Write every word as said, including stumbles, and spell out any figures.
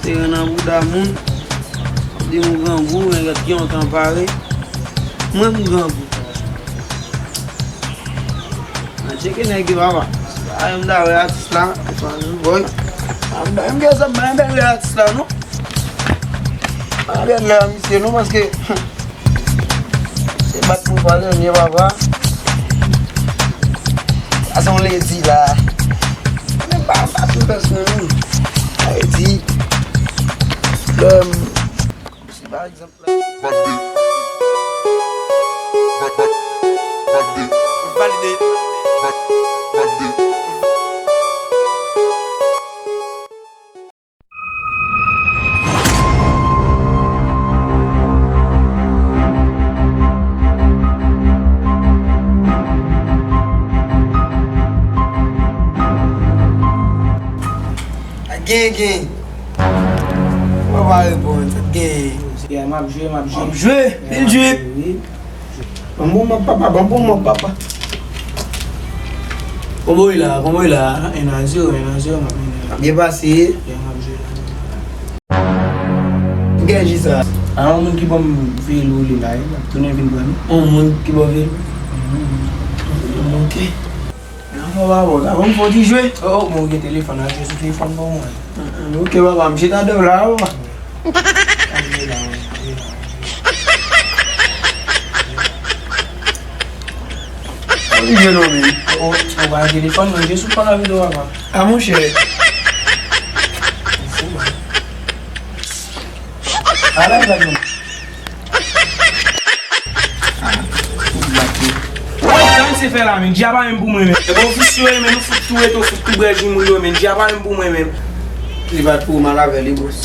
Sere nan bouda moun. Di m grangou, men gad ki yon tan pare. Mwen m grangou. Nan tcheke nèg yo, papa. A, m ta wè atis la. Boy. M gen sa, m gen bèl atis la, non. M gen lè misye, non, paske se bat pou pale, men papa. Sa se yon ledi la. Men pa, pa sou pèsonn, non. Sa vle di, lè m, si pa egzanp, Gen, gen. Mwen pa reponn, sa gen. M ap jwe, m ap jwe. M ap jwe, pil jwe. Ban m bon mòp, papa, ban m bon mòp, papa. Konbo e la, konbo e la, un à zéro, un à zéro, m ap mennen la. Byen pase. Byen, m ap jwe la. Gen ji sa. A, yon moun ki ban m velo li la, wi, m ap tounen vin pran li. Yon moun ki ban velo? Mhm. Ok. Nan fò pa bon, sa ban m fò ti jwe. Oh, oh, bon, gen telefòn, al jwe sou telefòn pa w mwen. Mm, mm, ok, papa, m chita dèyè w la, papa. Al jwe la, al jwe la. Al jwe non, men. Oh, oh, ou pa gen telefòn, men jwe sou pòtav ou, papa. A, monchè. Ou fou, man. Ala blag non. Sa misye fè la, men? Djab a menm pou mwen, men. E bon, visye, men nou fout tou reto, fout tou brèj moun yo, men. Djab a menm pou mwen, men. Li bat pou mal avè li, bòs.